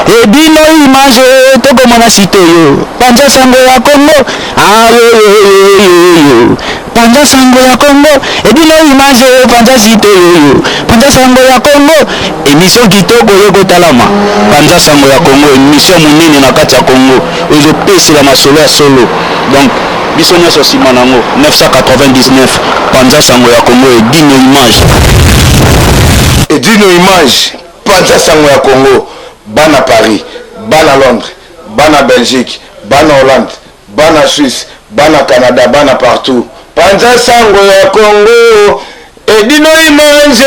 Edino image tokomona site oyo panza sango ya Congo ayoyoyoyo panza sango ya Congo edino image panza site oyo panza sango ya Congo emission kitoko oyo kotalama panza sango ya Congo emission monene na kati ya Congo ezopesela masolo ya solo donc biso nyonso nsima nango 999 panza sango ya Congo edino image. Edino image Panza sango ya Congo bana Paris, bana Londres, bana Belgique, bana Hollande, bana Suisse, bana Canada, bana partout. Panza sango ya Congo edino image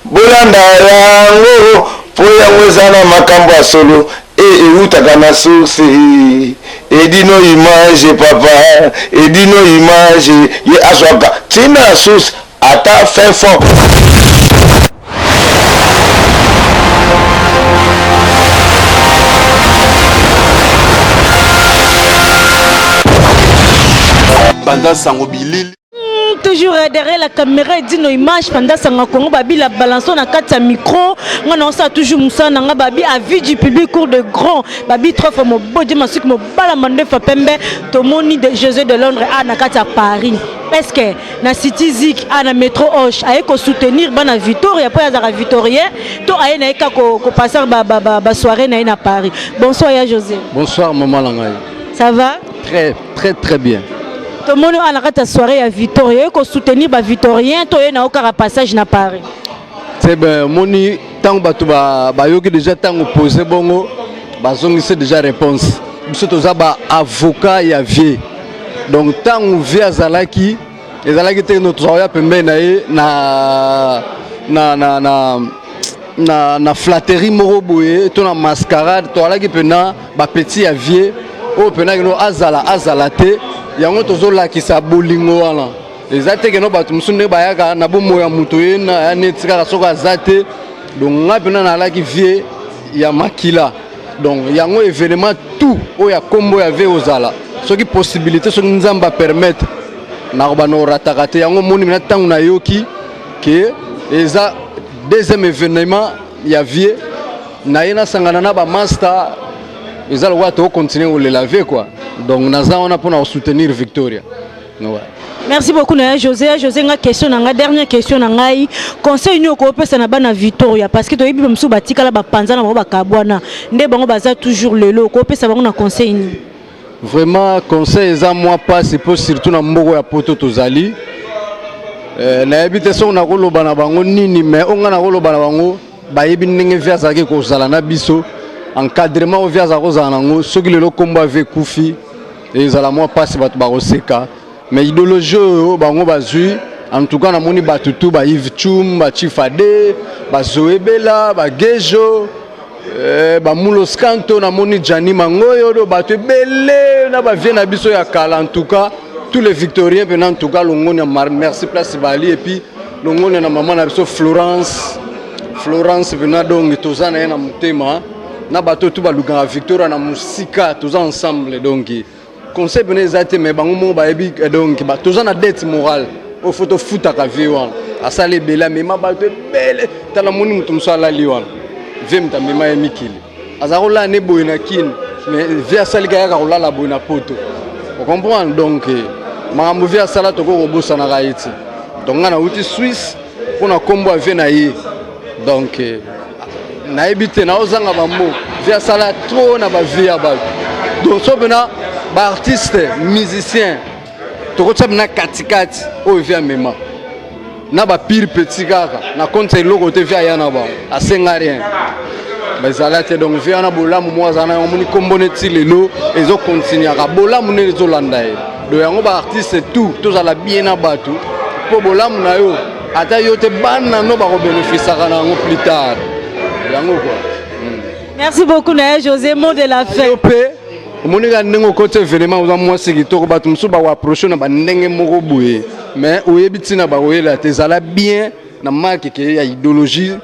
bolanda yango po yango eza na makambo ya solo e ewutaka na source edino image papa edino image ye azwaka ntina ya source ata fin fond. Banda sango bilili. Toujours derrière la caméra Dino Image pendant sanga Congo babi la balance na kati ya micro nga na osala toujours musala na nga babi avis du public cours de grand babi trois fois mobodi masuki mobala mandefa pembe tomoni de José de Londres a na kati ya Paris. Est-ce que na City Zik a na Metro Hoche aye ko soutenir bana Victoria po azaka victorien to aye na ye ka ko ko passer ba ba ba, ba soirée na ye na Paris. Bonsoir ya José. Bonsoir maman na ngai. Ça va? Très très très bien. Tomoni oyo na kati ya soirée ya Victoria oye ko soutenir ba victorien to ye na yo kaka passage na Paris. C'est ben omoni ntango bato bayoki déjà ntango pose bongo bazongisi déjà réponse. Biso toza ba avocat ya vie. Donc ntango vie azalaki ezalaki te no tozalaki pembeni na ye na na na na na, na flatterie moko boye to na mascarade, toalaki mpena bapetit ya vie oyo mpena kino azala azala te, yango tozolakisa bolingo wana. Eza te keno bato mosusu ndenge bayaka na bomoi ya moto ye na ya neti kaka soki aza te. Donc ngai mpena nalaki vie ya makila. Donc yango événement tout oyo ya kombo ya vie ozala soki possibilité, soki Nzambe apermettre, nakobanda korataka te. Yango omoni mina ntango nayoki ke eza deuxième événement ya vie na ye, nasangana na bamaster, eza lokola tokocontinue kolela vie quoi. Donc naza wana mpona kosoutenir Victoria. Ouais. Merci beaucoup na José. José nga question na nga, dernière question na ngai. Conseil nini okopesa na bana Victoria parce que toyebi ba mosusu batikala bapanza na bango bakabwana nde bango baza toujours lelo, okopesa bango na conseil nini? Vraiment conseil eza mwa pasi po surtout na mboko ya poto tozali. Nayebi te soki nakoloba na bango nini, mais oyo ngai nakoloba na bango, bayebi ndenge vie azalaki kozala na biso, encadrement oyo vie azalaki kozala nango. Soki lelo kombo ya vie ekufi, ezala mwa pasi, bato bakoseka, mais idéologie oyo bango bazwi, en tout cas namoni bato tu ba Yves Chum, ba Chief Ade, ba Zoebela, ba Gejo, ba Mulos Kanto, namoni Gianni Mangoyo, do bato ebele na ba vie na biso ya kala. En tout cas tous les victoriens mpena, en tout cas longoni ya merci place bali, et puis longoni na mama na biso Florence, Florence mpena, donc toza na ye na motema na bato tu balukaka Victoria na mosika, toza ensemble. Donc conseil mpena eza te, mais bango moko bayebi. Donc toza na dette morale oyo fo tofutaka vie wana. Asala ebele, amema bato ebele. Tala moni moto mosusu alali wana, vie moto amema ye mikili, aza kolala ne boye na Kini, mais vie asalika yaka kolala boye na poto, ocomprendre? Donc makambo vie asala tokoki kobosanaka ye ti. Donc ngai nauti Suisse mpona nkombo ya vie na ye. Donc nayebi te, naozanga bamo, vie asala trop na bavie ya bato. Donc so mpena baartiste musicien tokotia mpena katikati oyo vie amema na bapire petit kaka na compte ya eloko te, vie aya na bango asenga rien, bazala te. Donc vie wana bolamu moko azala na yango, omoni nkombo neti lelo ezokontinuaka bolamu ndenge ezolanda ye. Donc yango baartiste tout tozala bien na bato mpo bolamu na yo, ata yo te, bana no bakobénéficiaka na yango plus tard, yango quoi. Merci beaucoup na José, mot de la fin. Yo mpe omoni kaka ndenge okoti événement, oza mwasi kitoko, bato mosusu bakoapproche na bandenge moko boye, mais oyebi ntina bakoyela te. Ezala bien na marke ke ya idéologie,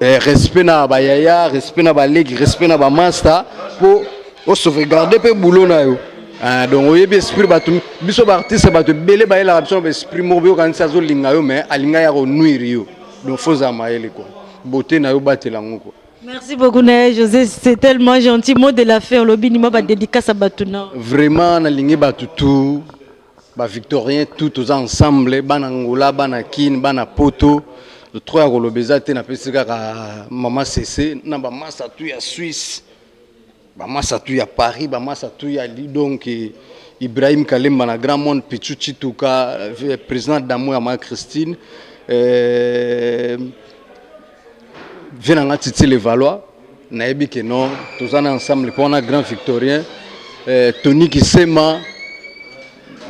respect na bayaya, respect na baleki, respect na bamaster mpo osauvegarde mpe boulot na yo. Ah, donc oyebi esprit bato, biso baartiste, bato ebele bayelaka biso na baesprit moko boyokanisi azolinga yo, mais alinga ya konuire yo. Donc fo ozala mayele quoi, beauté na yo batela yango quoi. Merci beaucoup Naye José, c'est tellement gentil. Mot de la fin, olobi nini ba dédicace à bato na. Vraiment nalingi bato tout, ba victorien tout, toza ensemble, bana Angola, bana Kin, bana Poto. Trop ya koloba eza te, napesi kaka mama Cc na bamasa tu ya Suisse, bamasa tu ya Paris, bamasa tu ya donc Ibrahim Kalemba na Grand Monde, Pichu Chituka, président Damo ya ma Christine, vie na nga Titi Levallois, nayebi ke non, toza na ensemble mpo wana grand victorien, Tony Kisema,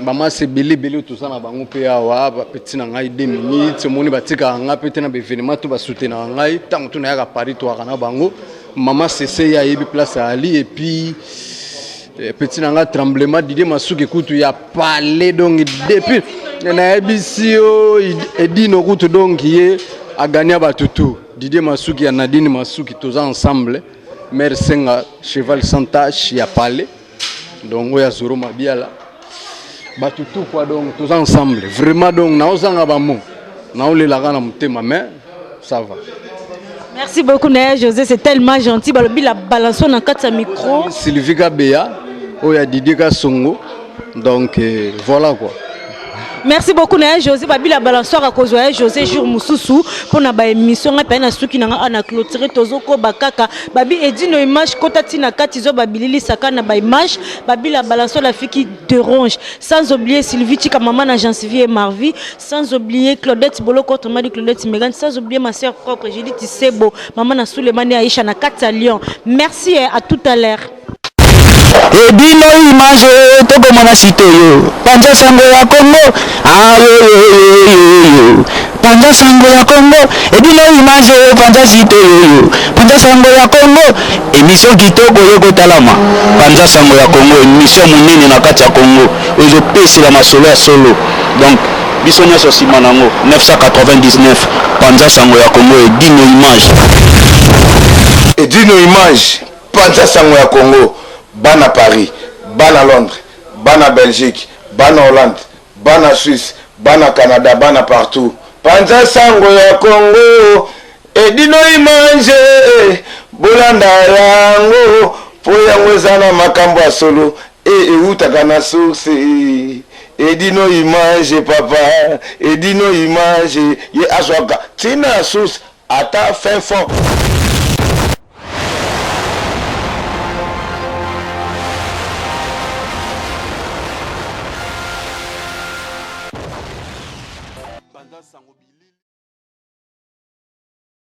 bamasa ebele ebele oyo toza na bango mpe awa, bapeti na ngai 2 minutes. Omoni, batikaka nga mpe te na baévénement to basoutenaka ngai ntango to nayaka Paris, toyaka na bango. Mama Sese, ye ayebi place ali. Et puis petit na nga Tremblement, Didie Masuki kutu ya palais. Donc depuis nayebisi yo, Edino kutu, donc ye agania bato tu. Didie Masuki ya Nadine Masuki, toza ensemble. Mare Senga, Cheval sans tache ya palais, donc oyo ya Zoro Mabiala, bato tout quoi. Donc toza ensemble vraiment. Donc naozanga bamo, naolelaka na motema, mais ça va. Merci beaucoup Naya José, c'est tellement gentil. Balobi la balance na kati ya micro. Sylvie Kabeya oyo ya Didier Kasongo, donc voilà quoi. Merci beaucoup Naya José. Babi la balançoire akozwa ya José jour mosusu mpona baémission. Ngai mpe na suki na nga na clôture, tozokoba kaka. Babi Edino Image, kota ntina kati zo babililisaka na baimage. Babi la balançoire, la fille qui dérange, sans oublier Sylvie Chika, maman na Jean-Sylvie et Marvi, sans oublier Claudette Boloko, autrement dit Claudette Megan, sans oublier ma sœur propre Judith Sebo, maman na Souleymane Aïcha na kati ya Lyon. Merci et à tout à l'heure. Ebino image, tokomona site oyo, panza sango ya Kongo, ayoyoyoyo, panza sango ya Kongo. Ebino image, panza site oyo, panza sango ya Kongo, émission kitoko oyo kotalama. Panza sango ya Kongo, émission monene na kati ya Kongo oyo ezopesela masolo ya solo. Donc biso nyonso nsima nango 999, panza sango ya Kongo, Edino Image. Edino Image, panza sango ya Congo. Bana Paris, bana Londres, bana Belgique, bana Hollande, bana Suisse, bana Canada, bana partout, panza sango ya Congo, Edino Image. Bolanda yango mpo yango eza na makambo ya solo e eutaka na source. Edino Image, papa Edino Image, ye azwaka ntina ya source ata fin fond.